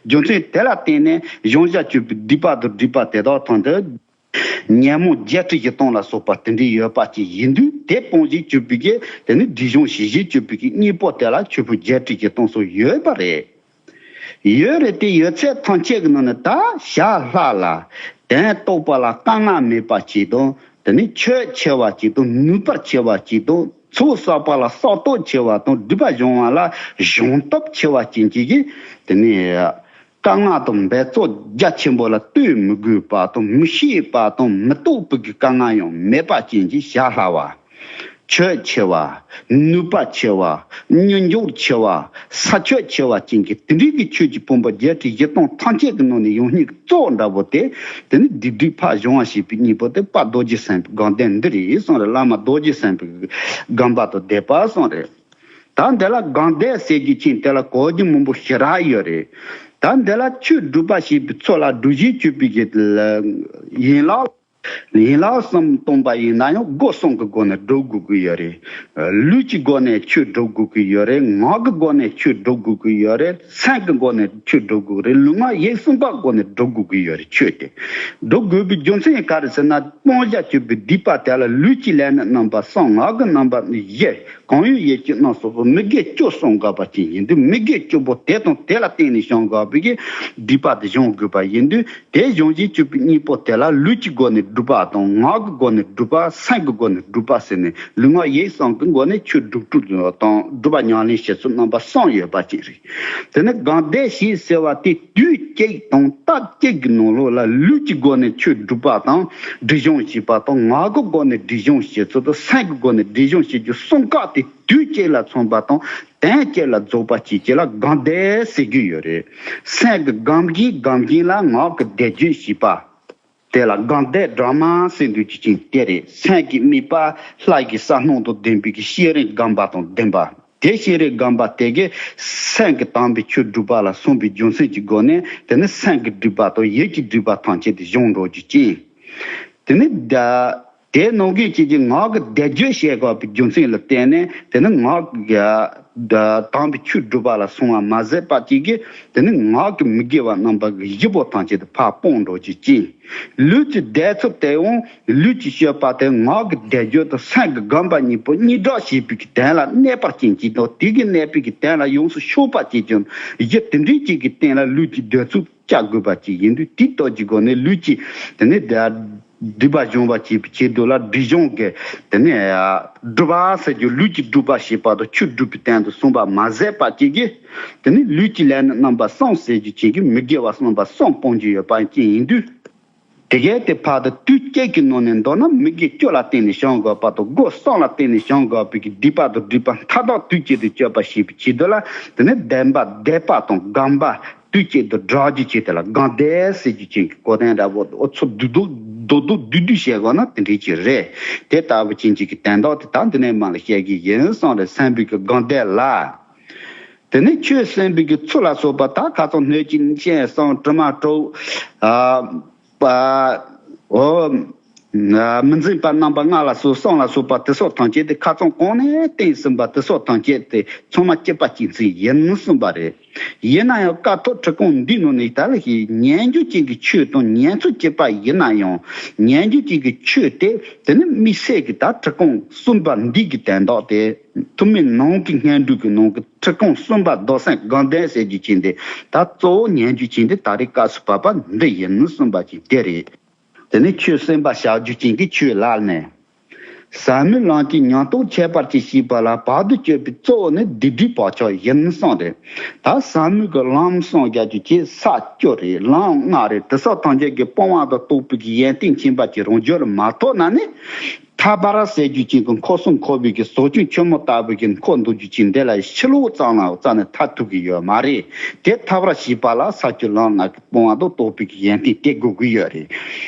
རྒྱུ་མཚན་དེ་ལ་བརྟེན་ནས་གཞོམ་བྱ་སྤྱོད་པའི་སྡིག་པ་དང་སྒྲིབ་པ་དེ་དག་ཐམས་ཅད། ཉོན་མོངས་བརྒྱད་ཁྲི་བཞི་སྟོང་ལ་སོགས་པ་དེ་འདྲའི་ཡོད་པ་ཅིག་ཡིན་དུས། དེ་སྤོང་བྱེད་སྤྱོད་པའི་གི་དེ་ནི་སྒྲིབ་སྦྱོང་བྱེད་བྱེད་སྤྱོད་པའི་གི་གཉེན་པོ་དེ་ལ་ཆོས་ཕུང་བརྒྱད་ཁྲི་བཞི་སྟོང་སོགས་ཡོད་པ་རེད། ཡོད་རེད་དེ། ཡོད་ཚད་ཐམས་ཅད་ཀྱི་ནང་ནས་ད་བྱ་ལྷག་ལ་དོན་རྟོགས་པ་ལ་དཀའ་ངལ་མེད་པ་ཅིག་དང་། དེ་ནི་ཁྱད་ཆེ་བ་ཅིག་དང་། ནུས་པ་ཆེ་བ་ཅིག་དང་། ཚོགས་བསགས་པ་ལ་སྲོག་ཐོག་ཆེ་བ་དང་། སྒྲིབ་པ་སྦྱོང་བ་ལ་སྦྱོང་སྟོབས་ཆེ་བ་ཅན་གྱི་གི་དེ་ནི། དཀའ་ངལ་དང་འབད་རྩོལ་རྒྱ་ཆེན་པོ་ལ་ལྟོས་མི་དགོས་པ་དང་། མི་ཤེས་པ་དང་མི་རྟོགས་པའི་གི་དཀའ་ངལ་ཡང་མེད་པ་ཅན་གྱི་བྱ་སླ་བ། ཁྱད་ཆེ་བ། ནུས་པ་ཆེ་བ། མྱུར་མགྱོགས་ཆེ་བ། ས་ཁྱད་ཆེ་བ་ཅན་གྱི་དེ་འདྲའི་གི་ཆོས་ཀྱི་ཕུང་པོ་བརྒྱད་ཁྲི་བཞི་སྟོང་ཐམས་ཅད་ཀྱི་ནང་ནས་ཡང་སྙིང་གི་གཙོ་བོ་འདྲ་པོ་དེ། དེ་ནི་སྡིག་སྒྲིབ་ཕར་སྦྱོང་བ་བྱེད་པའི་གཉེན་པོ་དེ་དཔལ་རྡོ་རྗེ་སེམས་དཔའི་དགོངས་དོན་འདི་རེད་གསུངས་རེད། བླ་མ་རྡོ་རྗེ་སེམས་དཔའི་དགོངས་པ་དང་ལྡན་པ་གསུངས་རེད། ད་འདི་ལ་དགོངས་དོན་ཟེར་རྒྱུ་ཅན་དེ་ལ་གོ་རྒྱུ་མང་པོ་ཞེ་དྲག་ཡོད་རེད། ད་འདི་ལ་ཆོས་སྒྲུབ་པ་བྱེད་པའི་ཚུལ་ལ་སྒྲུབ་བྱེད་སྤྱོད་པའི་གི་ཡན་ལག་ཡན་ལག་གསུམ་བསྟན་པ་ཡིན་ན་ཡང་སྒོ་གསུམ་གྱི་སྒོ་ནས་སྒྲུབ་དགོས་ཀྱི་ཡོད་རེད། ལུས་ཀྱི་སྒོ་ནས་ཆོས་སྒྲུབ་དགོས་ཀྱི་ཡོད་རེད། ངག་གི་སྒོ་ནས་ཆོས་སྒྲུབ་དགོས་ཀྱི་ཡོད་རེད། སེམས་ཀྱི་སྒོ་ནས་ཆོས་སྒྲུབ་དགོས་རེད། ལུས་ངག་ཡིད་གསུམ་ཀའི་སྒོ་ནས་སྒྲུབ་དགོས་ཀྱི་ཡོད་རེད། ཆོས་དེ་སྒྲུབ་དགོས་པའི་རྒྱུ་མཚན་ག་རེ་ཟེར་ན། སྤང་བྱ་སྤྱོད་པའི་སྡིག་པ་དེ་ལ་ལུས་ཀྱི་ལས་ནི་རྣམ་པ་གསུམ། ངག་གི་རྣམ་པ་ནི་བཞི། གང་ཡོད་ཡིད་ཀྱི་རྣམ་གསུམ་པོ་མི་དགེ་བཅུ་སྤང་དགོས་པ་ཅན་ཡིན་དུས། མི་དགེ་བཅུ་པོ་དེ་དང་དེ་ལ་བརྟེན་ནས་བྱུང་དགོས་པའི་གི་སྡིག་པ་དེ་སྦྱོང་དགོས་པ་ཡིན་དུས། དེ་སྦྱོང་བྱེད་སྤྱོད་པའི་གཉེན་པོ་དེ་ལ་ལུས་ཀྱི་སྒོ་ནས་སྒྲུབ་པ་དང་། ངག་གི་སྒོ་ནས་སྒྲུབ་པ། སེམས་ཀྱི་སྒོ་ནས་སྒྲུབ་པ་ཟེར་ནས་ལུས་ངག་ཡིད་གསུམ་གྱི་སྒོ་ནས་ཆོས་སྒྲུབ་སྤྲོད་དང་སྒྲུབ་པ་ཉམས་ལེན་བྱེད་ཚུལ་རྣམ་པ་གསུམ་ཡོད་པ་ཅིག་རེད། དེ་ནི་དགོངས་དོན་ཞེས་ཟེར་བ་དེ་དུས་གཅིག་དང་སྟབས་གཅིག་གི་ནང་ལོགས་ལ་ལུས་ཀྱི་སྒོ་ནས་ཆོས་སྒྲུབ་པ་དང་སྒྲིབ་སྦྱོང་བྱེད་པ་དང་། ངག་གི་སྒོ་ནས་སྒྲིབ་སྦྱོང་བྱེད་ཚུལ་དང་། སེམས་ཀྱི་སྒོ་ནས་སྒྲིབ་སྦྱོང་བྱེད་རྒྱུ་གསུམ་ཀ་དེ་དུས་གཅིག་ལ་མཚོན་པ་དང་དོན་གཅིག་ལ་རྫོགས་པ་བྱེད་ཅེས་ལ་དགོངས་དོན་ཟེར་གྱི་ཡོད་རེད། སེམས་ཀྱི་སྒོམ་གཞི་སྒོམ་གཞི་ལ་ངག་གི་བཟླས་བརྗོད་བྱེད་པ། དེ་ལ་དགོངས་དོན་སྒྲོན་མ་ཟེར་འདུག་ཅི་ཅིང་དེ་རེད། སེམས་ཀྱི་དམིགས་པ་ལྷ་ཡི་ས་སྣང་དང་ལྡན་པའི་གི་ཤེས་རིག་སྒོམ་པ་དང་ལྡན་པ། དེ་ཤེས་རིག་སྒོམ་པ་དེ་གིས་སེམས་ཀྱི་དམ་པའི་ཆོས་སྒྲུབ་པ་ལ་སོམས་པའི་རྒྱུ་མཚན་གྱི་སྒོ་ནས། དེ་ནི་སེམས་ཀྱི་སྒྲིབ་པ་དང་ཡིད་ཀྱི་སྒྲིབ་པ་ཐམས་ཅད་དེ་སྦྱོང་འགྲོ་རྒྱུ་ཅན། དེ་ནི་ད་དེ་ནང་གི་ཅིག་གི་ངག་གི་བཟླས་བརྗོད་བྱེད་དགོས་པའི་རྒྱུ་མཚན་ལ་བརྟེན་ནས། དེ་ནི་ངག་གི་དམ་པའི་ཆོས་སྒྲུབ་པ་ལ་སོང་བ་མ་ཟད་པ་ཅིག་གིས། དེ་ནི་ངག་གི་མི་དགེ་བ་རྣམ་པ་གི་བཞི་པོ་ཐམས་ཅད་དེ་ཕར་སྤོང་འགྲོ་རྒྱུ་ཅན། ལུས་ཀྱི་བཟླས་ཚུལ་དེའང་ལུས་ཀྱི་སྤྱོད་པ་དེ་ངག་གི་བཟླས་བརྗོད་དང་སེམས་ཀྱི་སྒོམ་པ་གཉིས་པོ་གཉིས་སྒྲིལ་བྱེད་པའི་གི་དོན་ལ་གནས་པ་ཅན་གྱི་དང་། དེ་གི་གནས་པའི་གི་དོན་ལ་ཡོངས་སུ་ཕྱོགས་པ་ཅན་གྱི་གཞི་དེ་འདྲའི་ཅིག་གི་སྟེང་ལ་ལུས་ཀྱི་བཟླས་ཚུལ་བྱ་དགོས་པ་ཅིག་ཡིན་དུས། དེའི་སྟོབས་ཀྱི་སྒོ་ནས་ལུས་ཀྱི་དེ་ནི་སྒྲིབ་པ་སྦྱོང་བ་བྱེད་པའི་ཆེད་དུ་ལ་སྒྲིབ་སྦྱོང་གི་དེ་ནི་སྒྲུབ་པ་ཟེར་རྒྱུ། ལུས་ཀྱི་སྒྲུབ་པ་བྱེད་པ་དང་ཆོས་སྒྲུབ་པའི་དོན་དུ་གསུངས་པ་མ་ཟད་པ་ཅིག་གིས། དེ་ནི་ལུས་ཀྱི་ལས་ནི་རྣམ་པ་གསུམ་ཟེར་རྒྱུ་ཅན་གྱི་མི་དགེ་བ་རྣམ་པ་གསུམ་སྤོང་རྒྱུ་ཡོད་པ་ཅན་ཡིན་དུས། དེ་གས་དེ་ཕར་དུ་དུས་གཅིག་གི་ནང་ནས། མདོར་ན་མི་དགེ་བཅུ་ལ་བརྟེན་ནས་བྱུང་དགོས་པ་དང་། སྒོ་གསུམ་ལ་བརྟེན་ནས་བྱུང་དགོས་པའི་གི་སྡིག་པ་དང་སྒྲིབ་པ་མཐའ་དག་དུས་གཅིག་ཏུ་གཅོད་པ་བྱེད་པའི་ཆེད་དུ་ལ། དེ་ནི་བདེན་པ་བཟླས་པ་དང་སྒོམ་པ་དུས་གཅིག་ཏུ་སྒྲིལ་རྒྱུ་ཅན་དེ་ལ་དགོངས་དོན་ཟེར་རྒྱུ་ཅན་གྱི་གོ་དོན་འདྲ་པོ། འོ་ཚོ་བསྡུས་བསྡུས་བསྡུས་བསྡུས་བསྡུས་བསྡུས་བྱས་དགོས་ན་དེ་འདྲའི་ཅིག་རེད། དེ་ལྟ་བུ་ཅན་ཅིག་གི་དོན་དག་དེ་ད་འདི་ནས་མར་ལ་བཤད་ཀྱི་ཡིན་གསུངས་རེད། སེམས་པའི་གི་དགོངས་དོན་ལ། དེ་ནས་ཆོས་གསན་པའི་གི་ཚུལ་ལ་སོགས་པ་ད་ཁ་སང་སྣོད་བཅུད་ནི་སྤྱན་གསུམ་དྲི་མ་དྲུག་ཨ་པ་འོ་ མི་འཛིན་པ་རྣམ་པ་ལྔ་ལ་སོགས་གསུམ་ལ་སོགས་པ་དེ་སོགས་ཐམས་ཅད་དེ་ཁ་ཚང་གོང་ནས་བསྟན་ཟིན་པ་དེ་སོགས་ཐམས་ཅད་དེ་ཚང་མ་སྐྱེད་པ་གཅིག་མཚུངས་ཡིན་གསུངས་པ་རེད། ཡིན་ན་ཡང་ཀཿཐོག་ཁྲི་སྐོང་འདིའི་ནང་ནས་ད་ལ་ཞིག་ཉན་རྒྱུ་ཅན་གྱི་ཆོས་དང་ཉན་ཚུལ་གཅིག་པ་ཡིན་ན་ཡང་ཉན་རྒྱུ་ཅན་གྱི་ཆོས་དེ་དེ་ནི་དམིགས་བསལ་གྱི་ད་ཁྲི་སྐོང་གསུམ་པ་འདི་གི་དོན་དག་དེ་ཐུན་མིན་ནང་གི་སྔོན་འགྲོ་གི་ནང་གི་ཁྲི་སྐོང་གསུམ་པ་རྡོར་སེམས་དགའ་ལྡན་ཟེར་རྒྱུ་ཅན་དེ་ད་གཙོ་བོ་ཉན་རྒྱུ་ཅན་དེ་ད་རེས་སྐབས་སུ་བབ་པ་འདི་ཡིན་གསུངས་པ་ཅིག་དེ་རེད། དེ་ནས་ཆོས་གསན་པར་བྱ་རྒྱུ་ཅན་གྱི་ཆོས་ལ་ནས། ཟབ་མོའི་ལམ་གྱི་ཉམས་རྟོགས་ཁྱད་པར་གྱིས་ཤེས་པ་ལ་བར་དུ་གཅོད་པའི་གཙོ་བོ་ནི་སྡིག་སྒྲིབ་བག་ཆགས་ཡིན་གསུངས་ཏེ། ད་ཟབ་མོའི་གི་ལམ་གསུམ་རྒྱ་རྒྱུ་ཅན་ས་བཅུ་རེད། ལམ་ལྔ་རེད། དེ་སོགས་ཐམས་ཅད་ཀྱི་སྤོང་བ་དང་རྟོགས་པའི་གི་ཡོན་ཏན་མཁྱེན་པ་གྱི་རང་རྒྱུད་ལ་མ་ཐོབ་ན་ནི། ཐར་པ་ར་ཟེར་རྒྱུ་ཅན་གྱི་འཁོར་གསུམ་འཁོར་བའི་གི་ཟོ་ཆུན་ཆུ་མོ་ལྟ་བུའི་གི་འཁོར་འདུག་རྒྱུ་ཅན་འདི་ལ་ཕྱི་ལོགས་ཙམ་ལ་ཙམ་ནས་ཐར་ཐུབ་ཀྱི་ཡོད་མ་རེད། དེ་ཐར་བར་བྱེད་པ་ལ་ས་བཅུ་ལམ་ལྔ་གི་སྤོང་བ་དང་རྟོགས་པའི་གི་ཡོན་ཏན་དེ་དགོས་ཀྱི་ཡོད་རེད།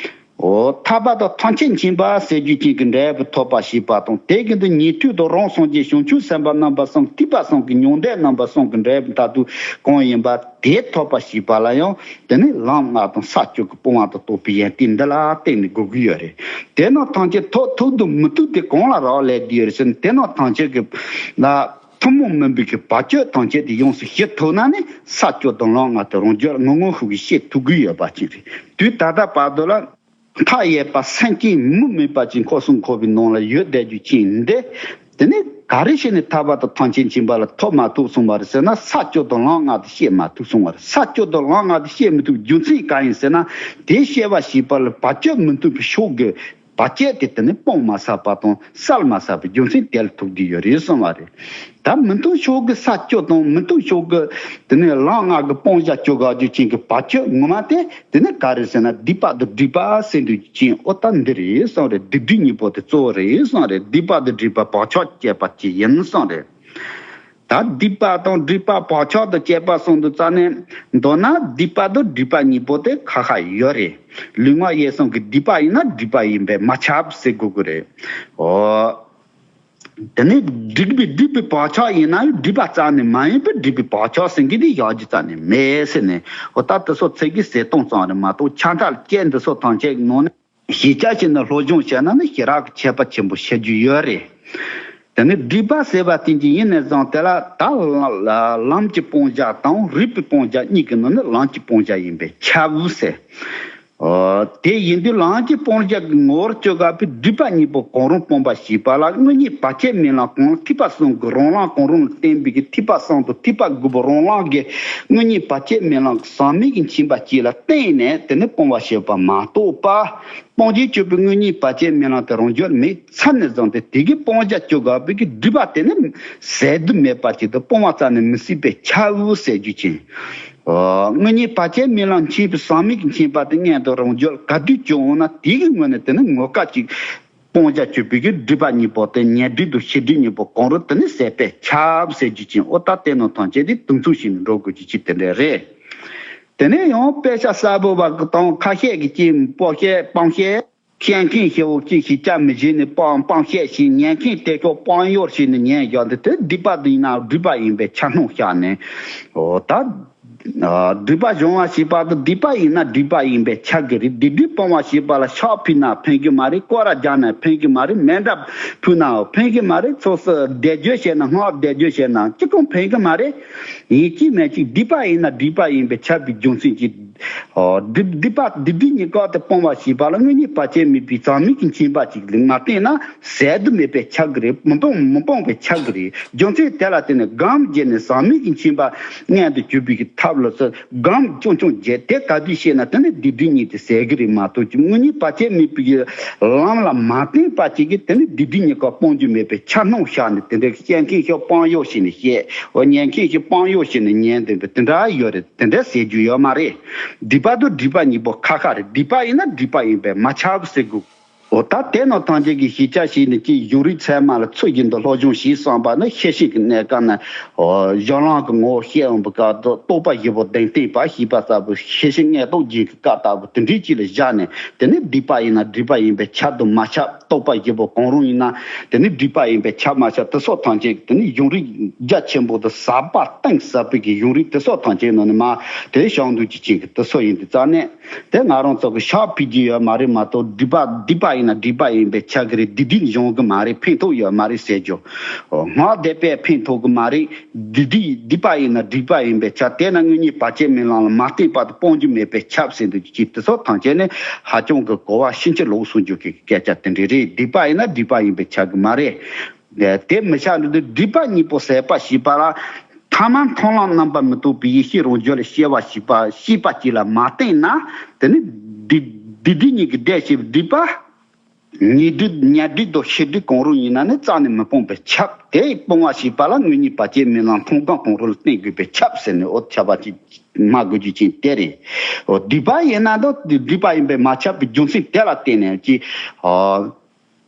འོ། ཐར་པ་དང་ཐམས་ཅད་མཁྱེན་པ་ཟེར་རྒྱུ་ཅན་གྱི་འབྲས་བུ་ཐོབ་པར་བྱེད་པ་དང་། དེ་བཞིན་དུ་ཉན་ཐོས་དང་རང་སངས་རྒྱས་བྱང་ཆུབ་སེམས་དཔའ་རྣམ་པ་གསུམ། ཐེག་པ་གསུམ་གྱི་མྱང་འདས་རྣམ་པ་གསུམ་གྱི་འབྲས་བུ་མཐར་ཐུག་གང་ཡིན་པ་དེ་ཐོབ་པར་བྱེད་པ་ལ་ཡང་དེ་ནི་ལམ་ལྔ་དང་ས་བཅུ་གི་སྤོང་བ་དང་རྟོགས་པའི་ཡོན་ཏན་འདི་ལ་བརྟེན་ནས་དགོས་ཀྱི་ཡོད་རེད། དེ་རྣམས་ཐམས་ཅད་ཐོབ་ཐུབ་དང་མི་ཐུབ་དེ་གང་ལ་རག་ལས་ཀྱི་ཡོད་རེད་ཟེར་ན། དེ་རྣམས་ཐམས་ཅད་ཀྱི་ལ་ཐུན་མོང་མིན་པའི་གི་བར་གཅོད་ཐམས་ཅད་དེ་ཡོངས་སུ་ཞི་ཐུབ་ན་ནི་ས་བཅུ་དང་ལམ་ལྔ་དེ་རང་རྒྱུད་ངོ་ངོ་ཤུགས་ཀྱིས་ཤེས་ཐུབ་ཀྱི་ཡོད་པ་ཅིག་རེད། དུས་ད་ལྟ་བར་དུ་ལ། མཐའ་ཡས་པ་སེམས་ཅན་མུ་མེད་པ་ཅིག་འཁོར་གསུམ་འཁོར་བའི་ནང་ལ་ཡོད་བསྡད་རྒྱུ་ཅན་འདི། དེ་ནི་ག་རེ་བྱས་ནས་ཐར་པ་དང་ཐམས་ཅད་མཁྱེན་པ་ལ་ཐོབ་མ་ཐུབ་གསུངས་པ་རེད་ཟེར་ན། ས་བཅུ་དང་ལམ་ལྔ་དེ་ཤེས་མ་ཐུབ་གསུངས་པ་རེད། ས་བཅུ་དང་ལམ་ལྔ་དེ་ཤེས་མི་ཐུབ་རྒྱུ་མཚན་གང་ཡིན་ཟེར་ན། དེ་ཤེས་པར་བྱེད་པ་ལ་བར་གཅོད་མི་མཐུན་པའི་ཕྱོགས་ཀྱི་བར་གཅོད་དེ་དེ་ནི་སྤོང་མ་ཟད་པ་དང་བསལ་མ་ཟད་པའི་རྒྱུ་མཚན་དེ་ལ་ཐུག་བསྡད་ཡོད་རེད་གསུངས་པ་རེད། ད་མི་མཐུན་ཕྱོགས་ཀྱི་ས་བཅུ་དང་མི་མཐུན་ཕྱོགས་ཀྱི་དེ་ནས་ལམ་ལྔ་གི་སྤོང་བྱ་བཅོ་དགོས་རྒྱུ་ཅན་གྱི་བར་གཅོད་ངོ་མ་དེ་དེ་ནས་ག་རེ་ཟེར་ན། སྡིག་པ་དང་སྒྲིབ་པ་ཟེར་འདུག་ཅིང་། ཨོ་ད་འདི་རེད་གསུངས་རེད། སྡིག་སྒྲིབ་གཉིས་པོ་དེ་གཙོ་བོ་རེད་གསུངས་རེད། སྡིག་པ་དང་སྒྲིབ་པ་བག་ཆགས་བསྐྱེད་པ་ཅིག་ཡིན་གསུངས་རེད། ད་སྡིག་པ་དང་སྒྲིབ་པ་བག་ཆགས་དང་བཅས་པ་གསུམ་དུ་རྩ་ནས་མདོར་ན་སྡིག་པ་དང་སྒྲིབ་པ་གཉིས་པོ་དེ་ཁ་ཁ་ཡོད་རེད། ལུས་ངག་ཡིད་གསུམ་གྱི་སྡིག་པ་ཡིན་ན་སྒྲིབ་པ་ཡིན་པས་མ་ཁྱབ་ཟེར་དགོས་ཀྱི་རེད། ཨོ། དེ་ནས་སྒྲིབ་པའི་སྒྲིབ་པའི་བག་ཆགས་ཡིན་ན་ཡང་སྒྲིབ་པ་རྩ་ནས་མ་ཡིན་པའི་སྒྲིབ་པའི་བག་ཆགས་ཟེར་མཁན་དེ་ཡག་རྒྱུ་རྩ་ནས་མེད་ཟེར་ནས། འོ་ད་དེ་ཚོ་ཚིག་གི་ཟེར་སྟངས་ཙམ་རེད་མ་གཏོགས། ཆ་འདྲ་སྐད་འདི་ཚོ་ཐམས་ཅད་ནང་ནས་ཤེས་བྱ་ཞིག་ནི་སློབ་སྦྱོང་བྱས་ན་ནི་ཞེ་དྲག་གི་ཁྱད་པར་ཆེན་པོ་ཤེས་རྒྱུ་ཡོད་རེད། དེ་ནི་སྒྲིབ་པ་ཟེར་བ་དེ་འདྲ་ཡིན་ནས་བཟུང་དེ་ལ་ད་ལམ་གྱི་སྤོང་བྱ་དང་རིགས་པའི་སྤོང་བྱ་གཉིས་ཀྱི་ནང་ནས་ལམ་གྱི་སྤོང་བྱ་ཡིན་པས་ཁྱབ་ཟེར། ཨོ། དེ་ཡིན་དུས་ལམ་གྱི་སྤོང་བྱ་གི་ངོ་བོར་བཅོས་དགོས་པའི་སྒྲིབ་པ་གཉིས་པོ་གང་རུང་སྤོང་བར་བྱེད་པ་ལ་དངོས་གཉེན་བར་ཆད་མེད་ལམ་གང་རུང་། ཐེག་པ་གསུམ་གྱི་རང་ལམ་གང་རུང་ལ་བརྟེན་པའི་གི་ཐེག་པ་གསུམ་དང་ཐེག་པ་དགུ་པོ་རང་ལམ་གྱི་དངོས་གཉེན་བར་ཆད་མེད་ལམ་གྱི་ཟག་མེད་ཀྱི་མཁྱེན་པ་བཅས་ལ་བརྟེན་ནས་དེ་ནི་སྤོང་བར་བྱེད་པ་མ་གཏོགས་པ། སྤོང་བྱེད་གཅོད་པའི་དངོས་གཉེན་བར་ཆད་མེད་ལམ་དེ་རང་རྒྱུད་མེད་ཚར་ནས་བཟུང་སྟེ། དེ་གི་སྤོང་བྱ་བཅོས་དགོས་པའི་གི་སྒྲིབ་པ་དེ་ནི་ཟད་དུ་མེད་པ་ཅིག་ཏུ་སྤོང་བ་རྩ་ནས་མི་སྲིད་པས་ཁྱབ་ཟེར་རྒྱུ་ཅན། ཨོ། དངོས་གཉེན་བར་ཆད་མེད་ལམ་མཁྱེན་པའི་ཟག་མེད་ཀྱི་མཁྱེན་པ་དེ་སྔོན་དུ་རང་རྒྱུད་ལ་ག་དུས་བྱུང་འོང་ན་དེ་གི་སྔོན་ནས་དེ་ནི་ངོ་སྐལ་ཅིག་སྤོང་བྱ་གཅོད་པའི་གི་སྒྲིབ་པ་གཉིས་པོ་དེ་ཉོན་སྒྲིབ་དང་ཤེས་སྒྲིབ་གཉིས་པོ་གང་རུང་དེ་ནི་ཟད་པས་ཁྱབ་ཟེར་རྒྱུ་ཅན། ཨོ་ད་དེ་རྣམས་ཐམས་ཅད་དེ་དུས་མཚུངས་བྱས་ནས་འགྲོ་དགོས་རྒྱུ་ཅིག་དེ་འདྲ་རེད། དེ་ནས་ཡང་དཔེ་ཆ་གསལ་པོ་བ་གི་དང་ཁ་ཤས་ཀྱི་ཅིག་སྤོང་བཤད་སྤང་བཤད། བཤད་མཁན་ཞེ་པོ་ཅིག་ཞིག་བྱ་མི་བྱེད་ནས་སྤང་སྤང་བཤད་བྱས། ཉན་མཁན་དེ་ཚོ་སྤང་ཡོད་བྱས་ནས་ཉན་བཞག་འདི་དེ་སྡིག་པ་དེ་ཡིན་ན་སྒྲིབ་པ་ཡིན་པའི་ཆ་སྣང་བཞག་ནས། འོ་ད། ཨ། སྒྲིབ་པ་སྦྱོང་བ་བྱེད་པ་དེ་སྡིག་པ་ཡིན་ན་སྒྲིབ་པ་ཡིན་པའི་ཆ་གི་རེད། སྡིག་སྒྲིབ་སྤོང་བ་བྱེད་པ་ལ་ཕྱག་ཕུལ་ན་ཕན་གི་མ་རེད། སྐོར་ར་རྒྱག་ན་ཕན་གི་མ་རེད། མཎྜལ་ཕུལ་ནའང་ཕན་གི་མ་རེད། ཚོགས་སུ་བཟླས་བརྗོད་བྱས་ན་སྔགས་བཟླས་བརྗོད་བྱས་ན་ཅི་གང་ཕན་གི་མ་རེད། ཡིན་གཅིག་མིན་གཅིག་སྡིག་པ་ཡིན་ན་སྒྲིབ་པ་ཡིན་པའི་ཆ་བའི་རྒྱུ་མཚན་གྱིས། ཨོ། སྒྲིབ་སྡིག་པ་སྡིག་སྒྲིབ་གཉིས་ཀ་དེ་སྤོང་བར་བྱེད་པ་ལ་དངོས་གཉེན་བར་ཆད་མེད་པའི་ཟག་མེད་ཀྱི་མཁྱེན་པ་ཅིག་ལ་མ་བརྟེན་ན་ཟད་དུ་མེད་པའི་ཆ་གི་རེད། མི་སྤོང་མི་སྤོང་བའི་ཆ་གི་རེད། རྒྱུ་མཚན་དེ་ལ་བརྟེན་ནས་སྒོམ་བརྒྱབ་ནས་ཟག་མེད་ཀྱི་མཁྱེན་པ་མངོན་དུ་གྱུར་པའི་གི་ཐབས་ལ་སོགས་སྒོམ་རྐྱང་རྐྱང་བརྒྱབ། དེ་ག་དུས་བྱས་ན་དེ་ནི་སྡིག་སྒྲིབ་གཉིས་དེ་ཟད་གི་རེད་མ་གཏོགས་ཀྱི། དངོས་གཉེན་བར་ཆད་མེད་པའི་གི་ལམ་ལ་མ་བརྟེན་པ་ཅིག་གིས་དེ་ནི་སྡིག་སྒྲིབ་གཉིས་ཀ་སྤོང་རྒྱུ་མེད་པའི་ཆ་སྣང་བཞག་ནས། དེ་འདྲའི་བཤད་མཁན་ཞིག་སྤང་ཡོད་བྱས་ནས་བཤད། འོ། ཉན་མཁན་ཞིག་སྤང་ཡོད་བྱས་ནས་ཉན་བསྡད་པའི་དེ་འདྲ་ཡོད་རེད། དེ་འདྲ་ཟེར་རྒྱུ་ཡོད་མ་རེད། སྡིག་པ་དང་སྒྲིབ་པ་གཉིས་པོ་ཁ་ཁ་རེད། སྡིག་པ་ཡིན་ན་སྒྲིབ་པ་ཡིན་པས་མ་ཁྱབ་ཟེར་དགོས། འོ་ད་དེ་རྣམས་ཐམས་ཅད་ཀྱི་ཤེས་བྱ་ཞིག་ནི་ཅིག་གཞུང་རིག་ཚད་མ་ལ་ཚུལ་བཞིན་དུ་སློབ་སྦྱོང་བྱས་བསམ་པ་ནི་ཤེས་བྱའི་གི་གནས་སྐབས་ན། འོ། གཞན་ལམ་གྱི་ངོ་བོ་བཤད་འོང་བའི་སྐབས་དུ་རྟོགས་པ་བཞི་པོ་གདེང་བསྟན་པ། ཞེས་པ་ལྟ་བུ། ཤེས་བྱའི་གནས་སྟངས་རྒྱན་གྱི་སྐབས་ལྟ་བུ་དེ་འདྲའི་ཅིག་ལ་བཞག་ནས། དེ་ནི་སྡིག་པ་ཡིན་ན་སྒྲིབ་པ་ཡིན་པས་ཁྱབ་དང་མ་ཁྱབ། རྟོགས་པ་བཞི་པོ་གང་རུང་ཡིན་ན་དེ་ནི་སྒྲིབ་པ་ཡིན་པས་ཁྱབ་མ་ཁྱབ། དེ་སོགས་ཐམས་ཅད་དེ་ནི་གཞུང་རིག་རྒྱ་ཆེན་པོ་དང་ཟབ་པ་གཏིང་ཟབ་པའི་གི་གཞུང་རིག་དེ་སོགས་ཐམས་ཅད་ནང་ནས་མ་དེ་བྱང་འདུལ་གྱི་ཅིག་གི་དེ་སོགས་ཡིན་དུས་རྩ་ནས་དེ་ང་རང་ཚོ་གི་ཕྱག་ཕུལ་རྒྱུ་ཡོད་མ་རེད་མ་གཏོགས། སྒྲིབ་པ་སྡིག་པ་ ཡིན་ན་སྒྲིབ་པ་ཡིན་པས་ཁྱབ་ཀྱི་རེད། སྡིག་སྒྲིབ་འབྱུང་གི་མ་རེད། ཕན་ཐོགས་ཡོད་མ་རེད་ཟེར་རྒྱུ། སྔགས་བཟླས་པས་ཕན་ཐོགས་ཀྱི་མ་རེད། སྡིག་སྒྲིབ་སྡིག་པ་ཡིན་ན་སྒྲིབ་པ་ཡིན་པས་ཁྱབ། དེས་ན་དངོས་གཉེན་བར་ཆད་མེད་ལམ་ལ་མ་བརྟེན་པར་དུ་སྤོང་རྒྱུ་མེད་པས་ཁྱབ་ཟེར་འདུག་ཅེས་དེ་སོགས་ཐམས་ཅད་ནི་ཧ་ཅང་གི་གོ་བ་ཕྱིན་ཅི་ལོག་གསུང་རྒྱུ་གི་སྐད་ཆ་དེ་འདྲ་རེད། སྡིག་པ་ཡིན་ན་སྒྲིབ་པ་ཡིན་པས་ཁྱབ་གི་མ་རེད། དེ་མི་ཤ་འདི་སྒྲིབ་པ་གཉིས་པོ་ཟད་པ་ཞེས་པ་ལ། ཐ་མལ་མཐོང་ལམ་རྣམ་པར་མི་རྟོག་པའི་ཡེ་ཤེས་རང་རྒྱུད་ལ་སྐྱེ་བ་ཞེས་པ་ཤེས་པ་གཅིག་ལ་མ་བརྟེན་ན། དེ་ནི་སྡིག་སྡིག་སྒྲིབ་གཉིས་ཀྱི་སྡེ་བྱེད་པའི་སྒྲིབ་པ། ཉེ་སྒྲིབ་ཉེ་སྒྲིབ་དང་ཕྱི་སྒྲིབ་གང་རུང་ཡིན་ན་ནི་རྩ་ནས་མི་སྤོང་བས་ཁྱབ། དེ་སྤོང་བ་ཞེས་པ་ལ་དངོས་གཉེན་བར་ཆད་མེད་ལམ་མཐོང་སྒོམ་གང་རུང་ལ་བརྟེན་དགོས་པས་ཁྱབ་ཟེར་ནས་འོ་ཁྱབ་པ་ཅིག་སྨྲ་དགོས་རྒྱུ་ཅན་དེ་རེད། འོ་སྒྲིབ་པ་ཡིན་ན་དང་སྒྲིབ་པ་ཡིན་པས་མ་ཁྱབ་པའི་རྒྱུ་མཚན་དེ་ལ་བརྟེན་ནས་ཀྱི།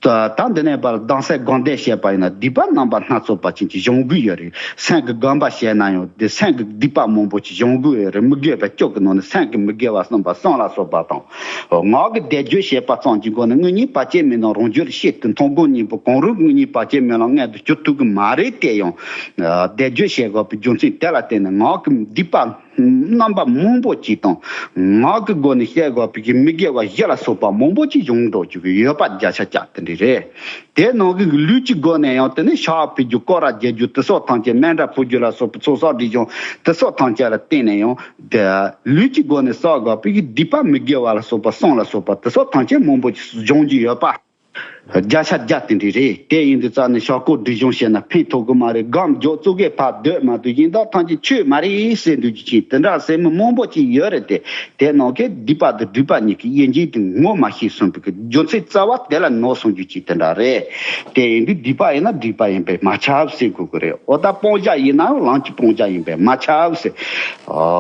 ད་ད་འདི་ནས་པར་གདམས་ཟེར་སྒོམ་བཟླས་བྱས་པ་ཡིན་ན་སྡིག་པ་རྣམ་པ་སྣ་ཚོགས་པ་ཅན་གྱི་སྦྱོང་དགོས་ཡོད་རེད། སེམས་ཀྱི་སྒོམ་པ་བྱས་ན་ཡང་དེ་སེམས་ཀྱི་སྡིག་པ་མང་པོ་ཅིག་སྦྱོང་དགོས་ཡོད་རེད། མི་དགེ་བ་བཅུ་གི་ནང་ནས་སེམས་ཀྱི་མི་དགེ་བ་གསུམ་པ་གསུམ་ལ་སོགས་པ་དང་། ངག་གི་བཟླས་བརྗོད་བྱས་པ་ཙམ་གྱི་སྒོ་ནས་དངོས་གཉེན་བར་ཆད་མེད་ལམ་རང་རྒྱུད་ལ་སྐྱེས་ཏེ་མཐོང་སྒོམ་གཉིས་པོ་གང་རུང་དངོས་གཉེན་བར་ཆད་མེད་ལམ་མངོན་དུ་གྱུར་ཐུབ་ཀྱི་མ་རེད་དེ་ཡང་། བཟླས་བརྗོད་བྱེད་དགོས་པའི་རྒྱུ་མཚན་དེ་ལ་བརྟེན་ནས་ངག་གི་སྡིག་པ་རྣམ་པ་མང་པོ་ཅིག་དང་། ངག་གི་སྒོ་ནས་བཤད་དགོས་པའི་མི་དགེ་བ་བཞི་ལ་སོགས་པ་མང་པོ་ཅིག་སྦྱོང་འགྲོ་བཅུག་གི་ཡོད་པ་བརྒྱ་ཆ་བརྒྱ་དེ་འདྲ་རེད། དེ་ནང་གི་ལུས་ཀྱི་སྒོ་ནས་ཡང་དེ་ནི་ཕྱག་ཕུལ་རྒྱུ་སྐོར་ར་རྒྱག་རྒྱུ་དེ་སོགས་ཐམས་ཅད་མཎྜལ་ཕུལ་རྒྱུ་ལ་སོགས་པ་ཚོགས་བསགས་སྒྲིབ་སྦྱོང་དེ་སོགས་ཐམས་ཅད་ལ་བརྟེན་ནས་ཡང་དེ་ལུས་ཀྱི་སྒོ་ནས་བསགས་དགོས་པའི་སྡིག་པ་མི་དགེ་བ་ལ་སོགས་པ་གསུམ་ལ་སོགས་པ་དེ་སོགས་ཐམས་ཅད་མང་པོ་ཅིག་སྦྱོང་རྒྱུ་ཡོད་པ། བརྒྱ་ཆ་བརྒྱ་དེ་འདྲ་རེད། དེ་ཡིན་དུས་ཙང་ནས་ཕྱག་སྐོར་སྒྲིབ་སྦྱོང་བྱས་ན་ཕན་ཐོགས་ཀྱི་མ་རེད། སྒོམ་རྒྱག་ཙོག་གེ་ཕར་སྡོད་མ་གཏོགས་གཞན་དག་ཐམས་ཅད་ཆོས་མ་རེད་ཟེར་འདུག་རྒྱུ་ཅིག་དེ་འདྲ་ཟེར་མི་མང་པོ་ཅིག་ཡོད་རེད་དེ། དེ་ནང་གི་སྡིག་པ་དང་སྒྲིབ་པ་གཉིས་ཀྱི་དབྱེ་འབྱེད་དེ་ངོ་མ་ཤེས་གསུངས་པའི་རྒྱུ་མཚན་རྩ་བ་དེ་ལ་ནོར་སོང་རྒྱུ་ཅིག་དེ་འདྲ་རེད། དེ་ཡིན་དུས་སྡིག་པ་ཡིན་ན་སྒྲིབ་པ་ཡིན་པས་མ་ཁྱབ་ཟེར་དགོས་ཀྱི་རེད། འོ་ད་སྤང་བྱ་ཡིན་ན་ལམ་གྱི་སྤང་བྱ་ཡིན་པས་མ་ཁྱབ་ཟེར།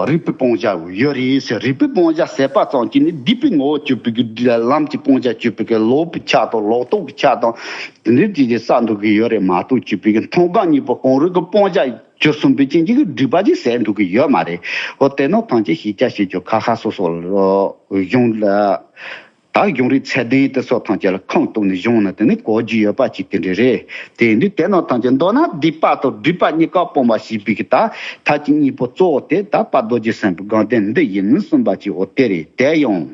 རིགས་པའི་སྤང་བྱ་ཡོད་རེད་ཟེར། རིགས་པའི་སྤང་བྱ་ཟེར་པ་ཙམ་གྱིས་ནི་སྡིག་པའི་ངོ་བོ་གྱུར་པའི་གི་ལམ་གྱི་སྤང་བྱ་གྱུར་པའི་གི་ལོག་པའི་ཆ་དང་ལོག་རྟོག་གི་ཆ་དང་དེ་འདྲ་ཅིག་ཅིག་བསགས་འདུག་གི་ཡོད་རེད་མ་གཏོགས་གྱུར་པའི་གི་མཐོང་སྒོམ་གཉིས་པོ་གང་རུང་གི་སྤང་བྱ་གྱུར་སོང་པའི་རྐྱེན་གྱིས་སྒྲིབ་པ་ཅིག་ཟད་འགྲོ་གི་ཡོད་མ་རེད། འོ་དེ་ནོ་ཐམས་ཅད་ཤེས་བྱ་ཤེས་རྒྱུ་ཁ་ཁ་སོ་སོ་གཞུང་ལ། ད་གཞུང་རིག་ཚད་ལྡན་དེ་སོགས་ཐམས་ཅད་ལ་ཁུངས་གཏུགས་ནས་སྦྱོང་ན་དེ་ནི་གོ་རྒྱུ་ཡོད་པ་ཅིག་དེ་འདྲ་རེད། དེ་ཡིན་དུས་དེ་ནོ་ཐམས་ཅད་མདོར་ན་སྡིག་པ་དང་སྒྲིབ་པ་གཉིས་ཀ་སྤོང་བ་ཞེས་པའི་གི་ད་མཐའ་གཅིག་གཉིས་པོ་གཙོ་བོ་དེ་ད་དཔལ་རྡོ་རྗེ་སེམས་དཔའི་དགོངས་དོན་འདི་ཡིན་གསུངས་པ་ཅིག་འོ་དེ་རེད། དེ་ཡང་།